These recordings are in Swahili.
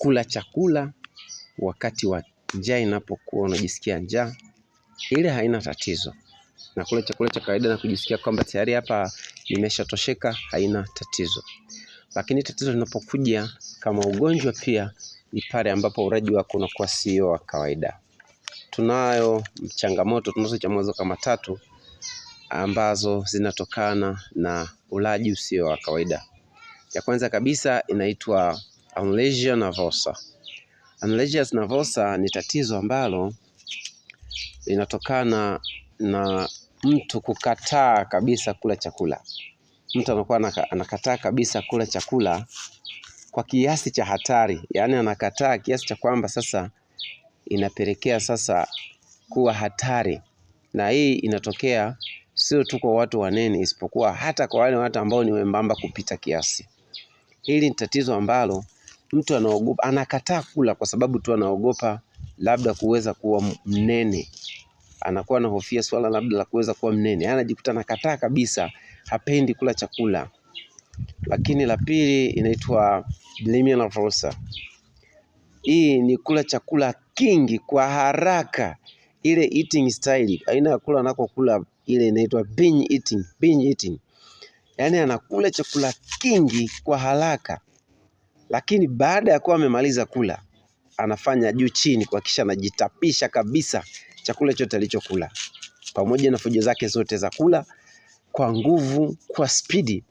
Kula chakula wakati wa njaa inapokuwa unajisikia njaa, ile haina tatizo. Na kula chakula cha kawaida na kujisikia kwamba tayari hapa nimeshatosheka, haina tatizo. Lakini tatizo linapokuja kama ugonjwa pia ni pale ambapo ulaji wako unakuwa sio wa kawaida. Tunayo changamoto, tunazo changamoto kama tatu ambazo zinatokana na ulaji usio wa kawaida. Ya kwanza kabisa inaitwa anorexia nervosa. Anorexia nervosa ni tatizo ambalo linatokana na mtu kukataa kabisa kula chakula. Mtu anakuwa anakataa kabisa kula chakula kwa kiasi cha hatari, yaani anakataa kiasi cha kwamba sasa inapelekea sasa kuwa hatari. Na hii inatokea sio tu kwa watu wanene, isipokuwa hata kwa wale watu ambao ni wembamba kupita kiasi. Hili ni tatizo ambalo mtu anaogopa, anakataa kula kwa sababu tu anaogopa labda kuweza kuwa mnene. Anakuwa anahofia swala labda la kuweza kuwa mnene, anajikuta anakataa kabisa, hapendi kula chakula. Lakini la pili inaitwa bulimia nervosa. Hii ni kula chakula kingi kwa haraka, ile eating style, aina ya kula anakokula ile inaitwa binge eating, binge eating. Yaani anakula chakula kingi kwa haraka, lakini baada ya kuwa amemaliza kula anafanya juu chini kuhakikisha anajitapisha kabisa chakula chote alichokula, pamoja na fujo zake zote za kula kwa nguvu, kwa spidi,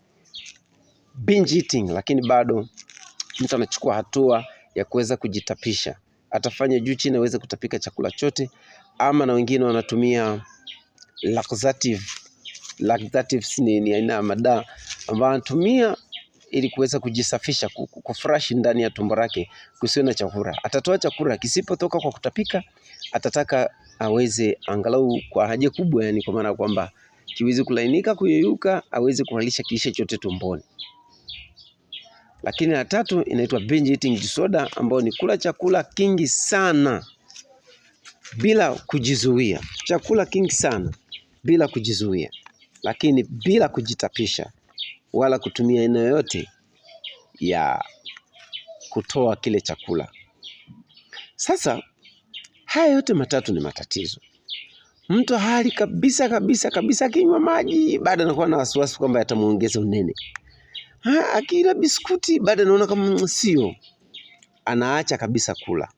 binge eating. Lakini bado mtu anachukua hatua ya kuweza kujitapisha, atafanya juu chini aweze kutapika chakula chote, ama na wengine wanatumia laxative. Laxatives ni aina ya madawa ambayo anatumia ili kuweza kujisafisha, kufresh ndani ya tumbo lake kusiwe na chakula. Atatoa chakula, kisipotoka kwa kutapika, atataka aweze angalau kwa haja kubwa, yani kwa maana kwamba kiweze kulainika, kuyeyuka, aweze kuhalisha kiishe chote tumboni. Lakini la tatu inaitwa binge eating disorder, ambayo ni kula chakula kingi sana bila kujizuia. Chakula kingi sana bila kujizuia, lakini bila kujitapisha wala kutumia aina yoyote ya kutoa kile chakula. Sasa haya yote matatu ni matatizo. Mtu hali kabisa kabisa kabisa, akinywa maji bado anakuwa na wasiwasi kwamba yatamuongeza unene. Akila biskuti bado anaona kama sio, anaacha kabisa kula.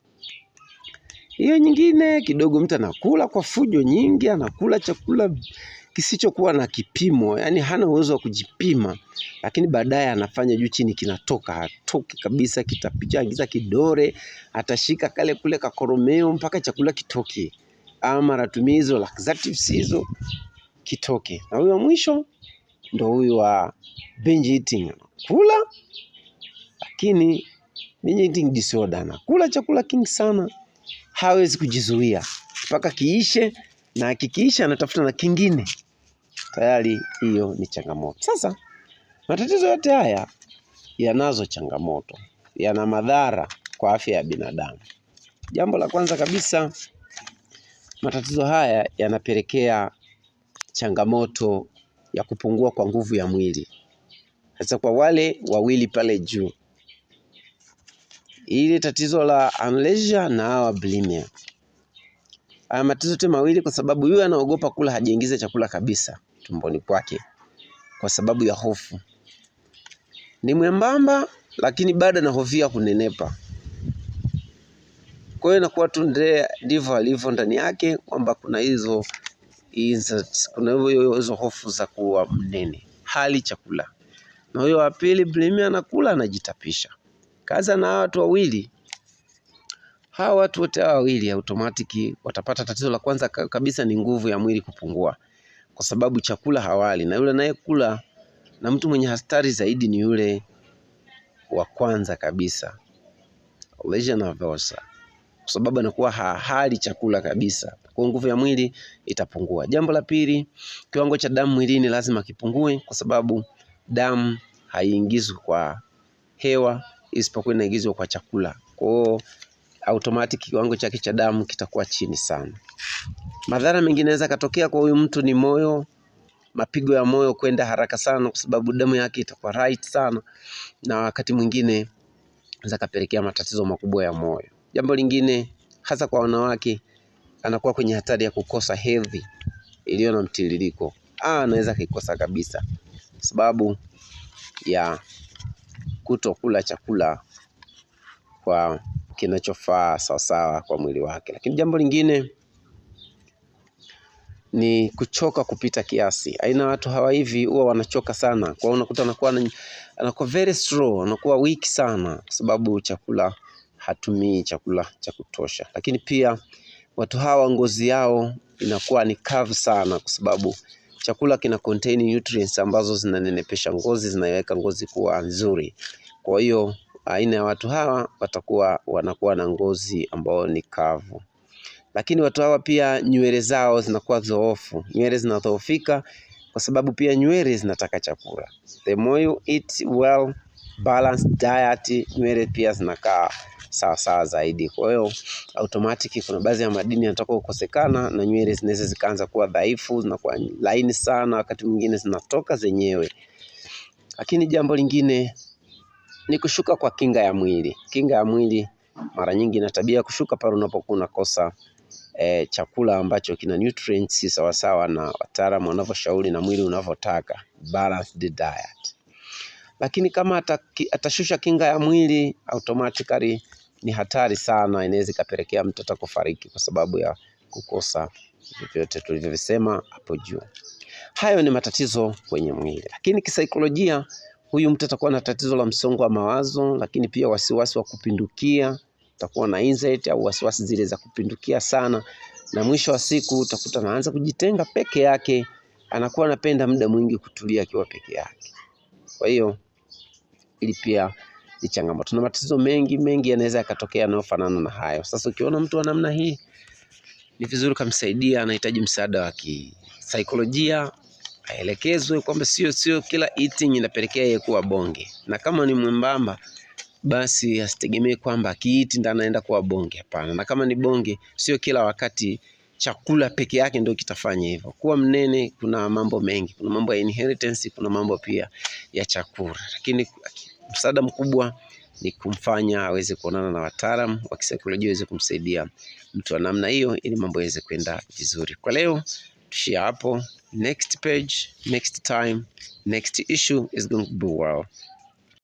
Hiyo nyingine kidogo, mtu anakula kwa fujo nyingi, anakula chakula kisichokuwa na kipimo, yani hana uwezo wa kujipima, lakini baadaye anafanya juu chini, kinatoka, hatoki kabisa, kitapicha ingiza kidore, atashika kale kule kakoromeo mpaka chakula kitoke, ama anatumia hizo laxatives hizo kitoke. Na huyo wa mwisho ndo huyu wa binge eating, kula lakini binge eating disorder, anakula chakula kingi sana, hawezi kujizuia mpaka kiishe, na kikiisha anatafuta na kingine. Tayari hiyo ni changamoto. Sasa matatizo yote haya yanazo changamoto, yana madhara kwa afya ya binadamu. Jambo la kwanza kabisa, matatizo haya yanapelekea changamoto ya kupungua kwa nguvu ya mwili. Sasa kwa wale wawili pale juu, ili tatizo la anorexia na hawa bulimia, haya matatizo yote mawili, kwa sababu yule anaogopa kula, hajaingiza chakula kabisa tumboni kwake kwa sababu ya hofu. Ni mwembamba lakini bado anahofia kunenepa. Kwa hiyo inakuwa tu ndivyo alivyo ndani yake, kwamba kuna hizo kuna hizo hofu za kuwa mnene, hali chakula. Na huyo wa pili bulimia anakula anajitapisha. Kaza na hawa watu wawili, hawa watu wote hawa wawili automatic watapata tatizo la kwanza kabisa ni nguvu ya mwili kupungua, kwa sababu chakula hawali, na yule anayekula na mtu mwenye hatari zaidi ni yule wa kwanza kabisa, anorexia nervosa, kwa sababu anakuwa hali chakula kabisa, kwa nguvu ya mwili itapungua. Jambo la pili, kiwango cha damu mwilini lazima kipungue, kwa sababu damu haiingizwi kwa hewa isipokuwa inaingizwa kwa chakula. Kwa hiyo automatic kiwango chake cha damu kitakuwa chini sana. Madhara mengine yanaweza katokea kwa huyu mtu ni moyo, mapigo ya moyo kwenda haraka sana, kwa sababu damu yake itakuwa right sana, na wakati mwingine Inaweza kapelekea matatizo makubwa ya moyo. Jambo lingine, hasa kwa wanawake, anakuwa kwenye hatari ya kukosa hedhi iliyo na mtiririko. Anaweza kuikosa kabisa sababu ya kutokula chakula kwa kinachofaa sawasawa kwa mwili wake. Lakini jambo lingine ni kuchoka kupita kiasi. Aina watu hawa hivi huwa wanachoka sana. Kwa hiyo unakuta anakuwa very slow, anakuwa weak sana kwa sababu chakula hatumii chakula cha kutosha. Lakini pia watu hawa ngozi yao inakuwa ni kavu sana kwa sababu chakula kina contain nutrients ambazo zinanenepesha ngozi, zinaiweka ngozi kuwa nzuri. Kwa hiyo aina ya watu hawa watakuwa wanakuwa na ngozi ambayo ni kavu. Lakini watu hawa pia nywele zao zinakuwa dhoofu, nywele zinadhoofika kwa sababu pia nywele zinataka chakula. The more you eat well balanced diet, nywele pia zinakaa sawa sawa zaidi. Kwa hiyo automatic kuna baadhi ya madini yanatoka kukosekana na nywele zinaweza zikaanza kuwa dhaifu, zinakuwa laini sana, wakati mwingine zinatoka zenyewe. Lakini jambo lingine ni kushuka kwa kinga ya mwili. Kinga ya mwili mara nyingi ina tabia kushuka pale unapokuwa unakosa chakula ambacho kina nutrients sawa sawa na wataalamu wanavyoshauri na mwili unavyotaka, balanced diet. Lakini kama atashusha kinga ya mwili automatically ni hatari sana, inaweza ikapelekea mtu hata kufariki kwa sababu ya kukosa vyote tulivyovisema hapo juu. Hayo ni matatizo kwenye mwili. Lakini kisaikolojia, huyu mtu atakuwa na tatizo la msongo wa mawazo, lakini pia wasiwasi wa kupindukia, atakuwa na anxiety au wasiwasi zile za kupindukia sana, na mwisho wa siku utakuta anaanza kujitenga peke yake, anakuwa anapenda muda mwingi kutulia akiwa peke yake. Kwa hiyo ili pia ni changamoto, na matatizo mengi mengi yanaweza yakatokea yanayofanana na hayo. Sasa ukiona mtu wa namna hii, ni vizuri kumsaidia, anahitaji msaada wa kisaikolojia, aelekezwe kwamba sio kila eating inapelekea yeye kuwa bonge, na kama ni mwembamba basi asitegemee kwamba akieat ndo anaenda kuwa bonge. Hapana. Na kama ni bonge, sio kila wakati chakula peke yake ndio kitafanya hivyo. Kuwa mnene kuna mambo mengi, kuna mambo ya inheritance, kuna mambo pia ya chakula. Lakini msaada mkubwa ni kumfanya aweze kuonana na wataalamu wa kisaikolojia waweze kumsaidia mtu wa namna hiyo ili mambo yaweze kwenda vizuri. Kwa leo tuishie hapo. Next page, next time, next issue is going to be well.